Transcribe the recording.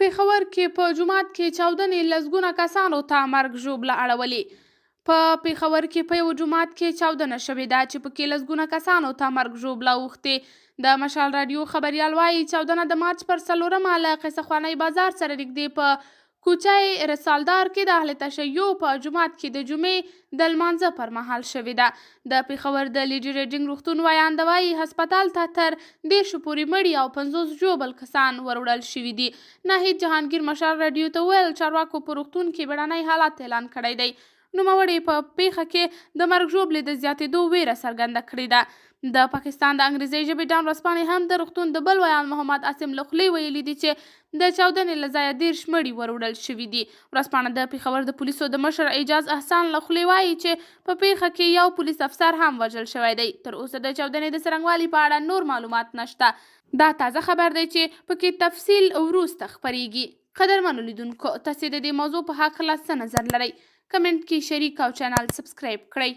پېښور کې په جومات کې چاودنې لسګونه کسانو ته مرګ ژوبله اړولې. په پېښور کې په یوه جومات کې چاودنه شوې ده چې پکې لسګونه کسانو ته مرګ ژوبله اوښتې. د مشال راډیو خبریال وايي، چاودنه د مارچ پر څلورمه له قصه خوانۍ بازار سره نږدې په کوچه رسالدار کې د اهل تشیع په جومات کې د جمعې د لمانځه پر مهال شوې ده. د پېښور د لیډي ریډنګ روغتون ویاند وايي، هسپتال ته تر 30 پورې مړي او 50 ژوبل کسان وروړل شوي دي. ناهید جهانګیر مشال راډیو ته وویل، چارواکو په روغتون کې بیړنی حالت اعلان کړی دی. نوموړي په پېښه کې د مرګ ژوبلې د زیاتېدو وېره څرګنده کړې ده. د پاکستان د انګریزۍ ژبې ډان ورځپاڼې هم د روغتون د بل ویاند محمد عاصم له خولې ویلي دي چې د چاودنې له ځایه 30 مړي وروړل شوي دي. ورځپاڼه د پېښور د پولیسو د مشر اعجاز احسان له خولې وايي چې په پېښه کې یو پولیس افسر هم وژل شوی دی. تر اوسه د چاودنې د څرنګوالي په اړه نور معلومات نشته. دا تازه خبر دی چې پکې تفصیل وروسته خپرېږي. قدرمنو لیدونکو، تاسې د دې موضوع په هکله څه نظر لرئ؟ کمنټ کې شریک او چینل سبسکرایب کړئ.